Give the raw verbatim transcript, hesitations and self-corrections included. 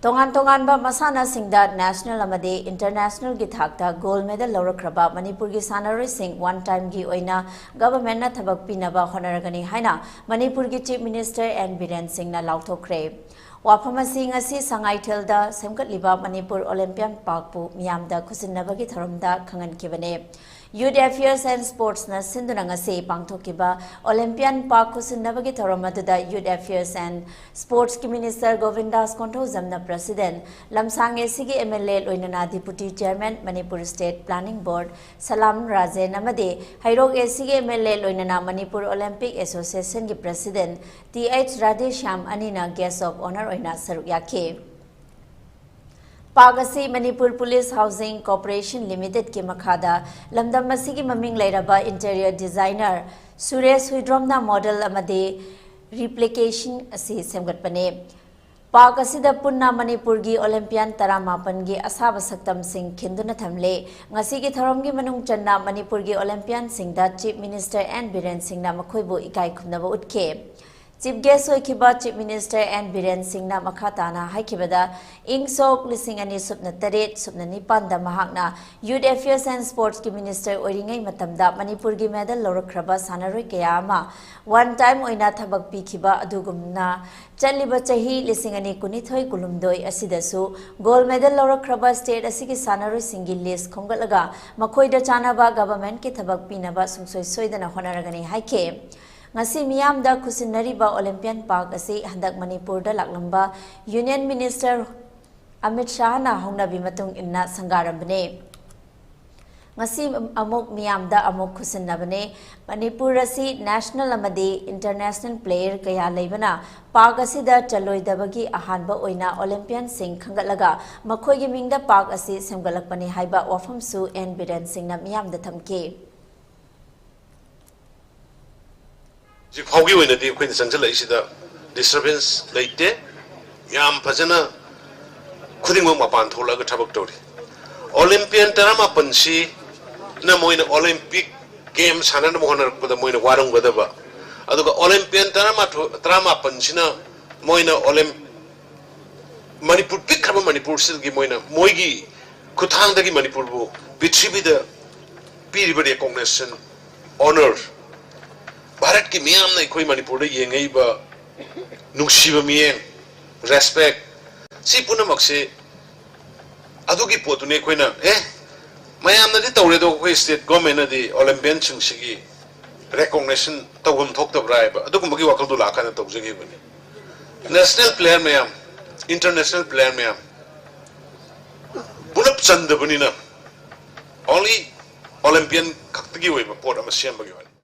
ꯇꯣꯉꯥꯟ ꯇꯣꯉꯥꯟꯕ ꯃꯁꯥꯟꯅꯁꯤꯡꯗ ꯅꯦꯁꯅꯦꯜ ꯑꯃꯗꯤ ꯏꯟꯇꯔꯅꯦꯁꯅꯦꯜꯒꯤ ꯊꯥꯛꯇ ꯒꯣꯜ ꯃꯦꯗꯜ ꯂꯧꯔꯛꯈ꯭ꯔꯕ ꯃꯅꯤꯄꯨꯔꯒꯤ ꯁꯥꯟꯅꯔꯣꯏꯁꯤꯡ ꯋꯥꯟ ꯇꯥꯏꯝꯒꯤ ꯑꯣꯏꯅ ꯒꯚꯔꯟꯃꯦꯟꯠꯅ ꯊꯕꯛ ꯄꯤꯅꯕ ꯍꯣꯠꯅꯔꯒꯅꯤ ꯍꯥꯏꯅ ꯃꯅꯤꯄꯨꯔꯒꯤ ꯆꯤꯐ ꯃꯤꯅꯤꯁꯇꯔ ꯑꯦꯟ ꯕꯤꯔꯦꯟ ꯁꯤꯡꯅ ꯂꯥꯎꯊꯣꯛꯈ꯭ꯔꯦ꯫ ꯋꯥꯐꯝ ꯑꯁꯤ ꯉꯁꯤ ꯁꯉꯥꯏꯊꯦꯜꯗ ꯁꯦꯝꯒꯠꯂꯤꯕ ꯃꯅꯤꯄꯨꯔ ꯑꯣꯂꯤꯝꯄꯤꯌꯥꯟ ꯄꯥꯔꯛꯄꯨ ꯃꯤꯌꯥꯝꯗ ꯈꯨꯠꯁꯤꯟꯅꯕꯒꯤ ꯊꯧꯔꯝꯗ ꯈꯪꯍꯟꯈꯤꯕꯅꯤ꯫ Youth Affairs and Sportsꯅ ꯁꯤꯟꯗꯨꯅ ꯉꯁꯤ ꯄꯥꯡꯊꯣꯛꯈꯤꯕ ꯑꯣꯂꯤꯝꯄꯤꯌꯥꯟ ꯄꯥꯔꯛ ꯈꯨꯠꯁꯤꯟꯅꯕꯒꯤ ꯊꯧꯔꯝ ꯑꯗꯨꯗ Youth Affairs and Sportsꯀꯤ ꯃꯤꯅꯤꯁꯇꯔ ꯒꯣꯕꯤꯟꯗꯥꯁ ꯀꯣꯟꯊꯧꯖꯝꯅ ꯄ꯭ꯔꯁꯤꯗꯦꯟꯠ, ꯂꯝꯁꯥꯡ ꯑꯦꯁꯤꯒꯤ ꯑꯦꯝ ꯑꯦꯜ ꯑꯦ ꯂꯣꯏꯅꯅ deputy chairman, Manipur state planning board, Salam Rajen ꯑꯃꯗꯤ ꯍꯩꯔꯣꯛ ꯑꯦꯁꯤꯒꯤ ꯑꯦꯝ ꯑꯦꯜ ꯑꯦ ꯂꯣꯏꯅꯅ ꯃꯅꯤꯄꯨꯔ ꯑꯣꯂꯤꯝꯄꯤꯛ ꯑꯦꯁꯣꯁꯤꯌꯦꯁꯟꯒꯤ ꯄ꯭ꯔꯁꯤꯗꯦꯟꯠ ꯇꯤ ꯑꯩꯆ ꯔꯥꯙꯦꯁ꯭ꯌꯥꯝ ꯑꯅꯤꯅ ꯒꯦꯁ ꯑꯣꯐ ꯑꯣꯅꯔ ꯑꯣꯏꯅ ꯁꯔꯨꯛ ꯌꯥꯈꯤ꯫ ꯄꯥꯔꯛ ꯑꯁꯤ ꯃꯅꯤꯄꯨꯔ ꯄꯨꯂꯤꯁ ꯍꯥꯎꯁꯤꯡ ꯀꯣꯔꯄꯣꯔꯦꯁꯟ ꯂꯤꯃꯤꯇꯦꯗꯀꯤ ꯃꯈꯥꯗ ꯂꯝꯗꯝ ꯑꯁꯤꯒꯤ ꯃꯃꯤꯡ ꯂꯩꯔꯕ ꯏꯟꯇꯤꯔꯤꯌꯔ ꯗꯤꯖꯥꯏꯅꯔ ꯁꯨꯔꯦꯁ ꯍꯨꯏꯗ꯭ꯔꯣꯝꯅ ꯃꯣꯗꯦꯜ ꯑꯃꯗꯤ ꯔꯤꯄ꯭ꯂꯤꯀꯦꯁꯟ ꯑꯁꯤ ꯁꯦꯝꯒꯠꯄꯅꯤ꯫ ꯄꯥꯔꯛ ꯑꯁꯤꯗ ꯄꯨꯟꯅ ꯃꯅꯤꯄꯨꯔꯒꯤ ꯑꯣꯂꯤꯝꯄꯤꯌꯥꯟ ꯇꯔꯥꯃꯥꯄꯟꯒꯤ ꯑꯁꯥꯕ ꯁꯛꯇꯝꯁꯤꯡ ꯈꯤꯟꯗꯨꯅ ꯊꯝꯂꯦ꯫ ꯉꯁꯤꯒꯤ ꯊꯧꯔꯝꯒꯤ ꯃꯅꯨꯡ ꯆꯟꯅ ꯃꯅꯤꯄꯨꯔꯒꯤ ꯑꯣꯂꯤꯝꯄꯤꯌꯥꯟꯁꯤꯡꯗ ꯆꯤꯐ ꯃꯤꯅꯤꯁꯇꯔ ꯑꯦꯟ ꯕꯤꯔꯦꯟ ꯁꯤꯡꯅ ꯃꯈꯣꯏꯕꯨ ꯏꯀꯥꯏ ꯈꯨꯝꯅꯕ ꯎꯠꯈꯤ꯫ ꯆꯤꯐ ꯒꯦꯁ ꯑꯣꯏꯈꯤꯕ ꯆꯤꯐ ꯃꯤꯅꯤꯁꯇꯔ ꯑꯦꯟ ꯕꯤꯔꯦꯟ ꯁꯤꯡꯅ ꯃꯈꯥ ꯇꯥꯅ ꯍꯥꯏꯈꯤꯕꯗ, ꯏꯪ ꯁꯣꯛ ꯂꯤꯁꯤꯡ ꯑꯅꯤ ꯁꯨꯞꯅ ꯇꯔꯦꯠ ꯁꯨꯞꯅ ꯅꯤꯄꯥꯟꯗ ꯃꯍꯥꯛꯅ Youth Affairs and Sportsꯀꯤ ꯃꯤꯅꯤꯁꯇꯔ ꯑꯣꯏꯔꯤꯉꯩ ꯃꯇꯝꯗ ꯃꯅꯤꯄꯨꯔꯒꯤ ꯃꯦꯗꯜ ꯂꯧꯔꯛꯈ꯭ꯔꯕ ꯁꯥꯟꯅꯔꯣꯏ ꯀꯌꯥ ꯑꯃ ꯋꯥꯟ ꯇꯥꯏꯝ ꯑꯣꯏꯅ ꯊꯕꯛ ꯄꯤꯈꯤꯕ ꯑꯗꯨꯒꯨꯝꯅ, ꯆꯠꯂꯤꯕ ꯆꯍꯤ ꯂꯤꯁꯤꯡ ꯑꯅꯤ ꯀꯨꯟꯅꯤꯊꯣꯏ ꯀꯨꯟꯍꯨꯝꯗꯣꯏ ꯑꯁꯤꯗꯁꯨ ꯒꯣꯜ ꯃꯦꯗꯜ ꯂꯧꯔꯛꯈ꯭ꯔꯕ ꯁ꯭ꯇꯦꯠ ꯑꯁꯤꯒꯤ ꯁꯥꯟꯅꯔꯣꯏꯁꯤꯡꯒꯤ ꯂꯤꯁ ꯈꯣꯝꯒꯠꯂꯒ ꯃꯈꯣꯏꯗ ꯆꯥꯅꯕ ꯒꯚꯔꯟꯃꯦꯟꯠꯀꯤ ꯊꯕꯛ ꯄꯤꯅꯕ ꯁꯨꯡꯁꯣꯏ ꯁꯣꯏꯗꯅ ꯍꯣꯠꯅꯔꯒꯅꯤ ꯍꯥꯏꯈꯤ꯫ ꯉꯁꯤ ꯃꯤꯌꯥꯝꯗ ꯈꯨꯠꯁꯤꯟꯅꯔꯤꯕ ꯑꯣꯂꯤꯝꯄꯤꯌꯥꯟ ꯄꯥꯔꯛ ꯑꯁꯤ ꯍꯟꯗꯛ ꯃꯅꯤꯄꯨꯔꯗ ꯂꯥꯛꯂꯝꯕ ꯌꯨꯅꯤꯌꯟ ꯃꯤꯅꯤꯁꯇꯔ ꯑꯃꯤꯠ ꯁꯥꯍꯅ ꯍꯧꯅꯕꯤ ꯃꯇꯨꯡ ꯏꯟꯅ ꯁꯪꯒꯥꯔꯝꯕꯅꯤ꯫ ꯉꯁꯤ ꯑꯃꯨꯛ ꯃꯤꯌꯥꯝꯗ ꯑꯃꯨꯛ ꯈꯨꯠꯁꯤꯟꯅꯕꯅꯤ꯫ ꯃꯅꯤꯄꯨꯔ ꯑꯁꯤ ꯅꯦꯁꯅꯦꯜ ꯑꯃꯗꯤ ꯏꯟꯇꯔꯅꯦꯁꯅꯦꯜ ꯄ꯭ꯂꯦꯌꯔ ꯀꯌꯥ ꯂꯩꯕꯅ ꯄꯥꯔꯛ ꯑꯁꯤꯗ ꯆꯜꯂꯣꯏꯗꯕꯒꯤ ꯑꯍꯥꯟꯕ ꯑꯣꯏꯅ ꯑꯣꯂꯤꯝꯄꯤꯌꯟꯁꯤꯡ ꯈꯟꯒꯠꯂꯒ ꯃꯈꯣꯏꯒꯤ ꯃꯤꯡꯗ ꯄꯥꯔꯛ ꯑꯁꯤ ꯁꯦꯝꯒꯠꯂꯛꯄꯅꯤ ꯍꯥꯏꯕ ꯋꯥꯐꯝꯁꯨ ꯑꯦꯟ ꯕꯤꯔꯦꯟ ꯁꯤꯡꯅ ꯃꯤꯌꯥꯝꯗ ꯊꯝꯈꯤ꯫ ꯍꯧꯖꯤꯛ ꯐꯥꯎꯒꯤ ꯑꯣꯏꯅꯗꯤ ꯑꯩꯈꯣꯏꯅ ꯆꯪꯁꯤꯜꯂꯛꯏꯁꯤꯗ disturbance ꯂꯩꯇꯦ꯫ ꯌꯥꯝ ꯐꯖꯅ ꯈꯨꯗꯤꯡꯃꯛ ꯃꯄꯥꯟ ꯊꯣꯛꯂꯛꯑꯒ ꯊꯕꯛ ꯇꯧꯔꯤ꯫ ꯑꯣꯂꯤꯝꯄꯤꯌꯟ ꯇꯔꯥꯃꯥꯄꯟꯁꯤꯅ ꯃꯣꯏꯅ ꯑꯣꯂꯤꯝꯄꯤꯛ ꯒꯦꯝ ꯁꯥꯟꯅꯅꯕ ꯍꯣꯠꯅꯔꯛꯄꯗ ꯃꯣꯏꯅ ꯋꯥꯔꯝꯒꯗꯕ, ꯑꯗꯨꯒ ꯑꯣꯂꯤꯝꯄꯤꯌꯟ ꯇꯔꯥꯃꯥꯊꯣꯏ, ꯇꯔꯥꯃꯥꯄꯟꯁꯤꯅ ꯃꯣꯏꯅ ꯑꯣꯂꯤꯝ-, ꯃꯅꯤꯄꯨꯔ, ꯄꯤꯛꯈ꯭ꯔꯕ ꯃꯅꯤꯄꯨꯔꯁꯤꯗꯒꯤ ꯃꯣꯏꯅ, ꯃꯣꯏꯒꯤ ꯈꯨꯠꯊꯥꯡꯗꯒꯤ ꯃꯅꯤꯄꯨꯔꯕꯨ ꯄ꯭ꯔꯤꯊꯤꯕꯤꯗ ꯄꯤꯔꯤꯕ recognition, honor, ꯚꯥꯔꯠꯀꯤ ꯃꯤꯌꯥꯝꯅ ꯑꯩꯈꯣꯏ ꯃꯅꯤꯄꯨꯔꯗ ꯌꯦꯡꯉꯛꯏꯕ ꯅꯨꯡꯁꯤꯕ ꯃꯤꯠꯌꯦꯡ, respect, ꯁꯤ ꯄꯨꯝꯅꯃꯛꯁꯦ ꯑꯗꯨꯒꯤ ꯄꯣꯠꯇꯨꯅꯤ ꯑꯩꯈꯣꯏꯅ, ꯑꯦ, ꯃꯌꯥꯝꯅꯗꯤ ꯇꯧꯔꯦ, ꯑꯗꯣ ꯑꯩꯈꯣꯏ state governmentꯅꯗꯤ Olympianꯁꯤꯡꯁꯤꯒꯤ recognition ꯇꯧꯐꯝ ꯊꯣꯛꯇꯕ꯭ꯔꯥ ꯍꯥꯏꯕ ꯑꯗꯨꯒꯨꯝꯕꯒꯤ ꯋꯥꯈꯜꯗꯣ ꯂꯥꯛꯀꯥꯟꯗ ꯇꯧꯖꯈꯤꯕꯅꯤ꯫ National player ꯃꯌꯥꯝ, international player ꯃꯌꯥꯝ ꯄꯨꯂꯞ ꯆꯟꯗꯕꯅꯤꯅ, only Olympian ꯈꯛꯇꯒꯤ ꯑꯣꯏꯕ ꯄꯣꯠ ꯑꯃ ꯁꯦꯝꯕꯒꯤ ꯋꯥꯅꯤ꯫